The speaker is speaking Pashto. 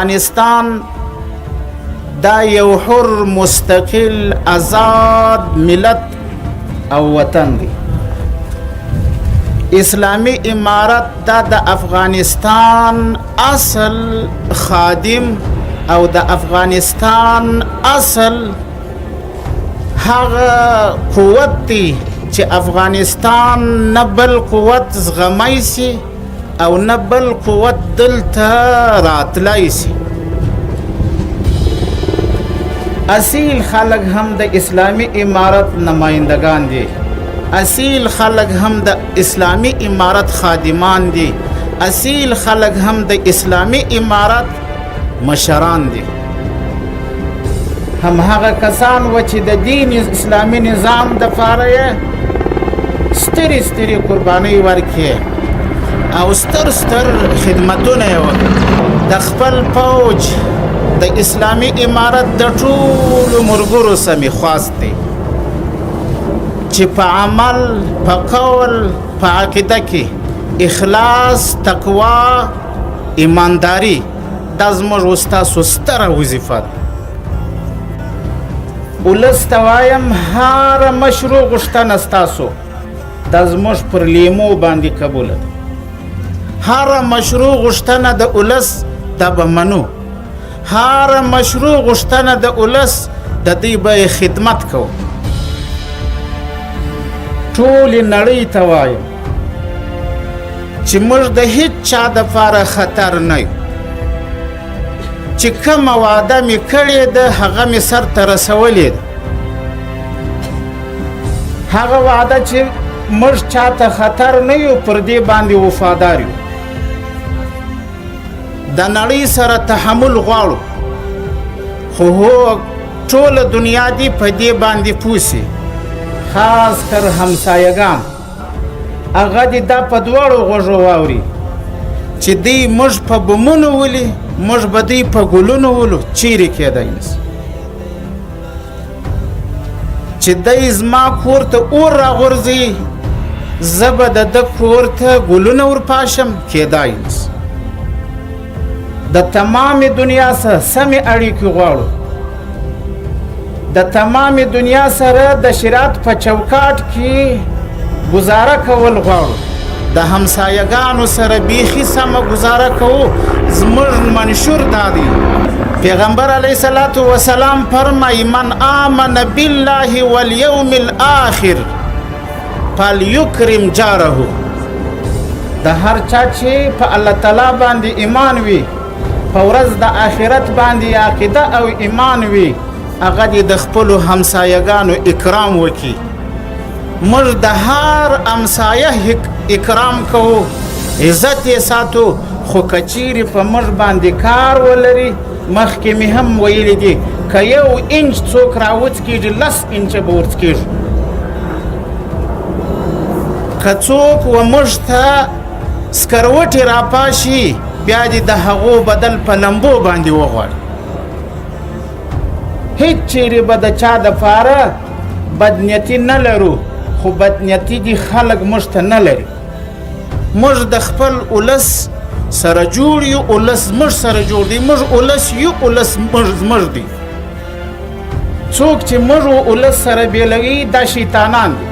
افغانستان دا یو حر، مستقل، آزاد ملت او وطن دی. اسلامي امارت دا د افغانستان اصل خادم او د افغانستان اصل هغه قوت دی چې افغانستان نه بل قوت زغمی سي او نه بل قوت دلته راتلای سي. اصیل خلک هم د اسلامي امارت نمایندګان دي، اصیل خلک هم د اسلامي امارت خادمان دي، اصیل خلک هم د اسلامي امارت مشران دي. هم هغه کسان و چې د دین اسلامي نظام د پاره یې سترې سترې قربانۍ ورکړې او ستر ستر خدمتونه یې وکړل. د خپل پوج د اسلامي امارت د ټولو مرګرو سمې خواست دی چې په عمل، په قول، په عقیده کې اخلاص، تقوا، ایمانداري دا زموږ او ستاسو ستره وظیفه ده. ولس ته وایم، هره مشروع غوښتنه ستاسو دا زموږ پر لیمو باندې قبوله ده. هره مشروع غوښتنه د ولس دا به منو، هره مشروع غوښتنه د ولس د دوی به یې خدمت کوو. ټولې نړۍ ته وایم چې موږ د هیڅ چا دپاره خطر نه یو، چې کومه وعده مې کړې ده هغه مې سر ته رسولې ده. هغه وعده چې موږ چا ته خطر نه یو، پر دې باندې وفادار یو. د نړۍ سره تحمل غواړو، خو هو ټوله دنیا دې په دې باندې پوه سي، خاص کر همسایګان، هغه دې دا په دواړو غوږو واوري چې دوی موږ په بمونو ولي، موږ به دوی په ګلونو ولو. چیرې کېدای نه سي چې دی زما کور ته اور راغورځوي، زه به د ده کور ته ګلونه ورپاشم، کېدای نه سي. د تمامې دنیا سره سمې اړیکې غواړو، د تمامې دنیا سره د شریعت په چوکاټ کې ګزاره کول غواړو، د همسایګانو سره بیخي سمه ګزاره کوو. زموږ منشور دا دی. پیغمبر علیه الصلاة والسلام فرمایي: من آمن بالله والیوم الاخر فلیکرم جاره. د هر چا چې په الله تعالی باندې ایمان وي، په ورځ د آخرت باندې عقیده او ایمان وي، هغه دې د خپلو همسایګانو اکرام وکړي. موږ د هر همسایه اکرام کوو، عزت یې ساتو، خو که چیرې په موږ باندې کار ولري، مخکې مې هم ویلي دي، که یو انچ څوک راوڅکېږي، 10 انچه به ورڅکېږو. که څوک و موږ ته سکروټې راپاشي، بیا دې د هغو بدل په لمبو باندې وغواړي. هیڅ چیرې به د چا دپاره بدنیتي نه لرو، خو بدنیتي دي خلک موږ ته نه لري. موږ د خپل ولس سره جوړ یو، ولس موږ سره جوړ دی، موږ ولس یو، ولس موږ زموږ دی. څوک چې موږ ولس سره بیلوي دا شیطانان دي.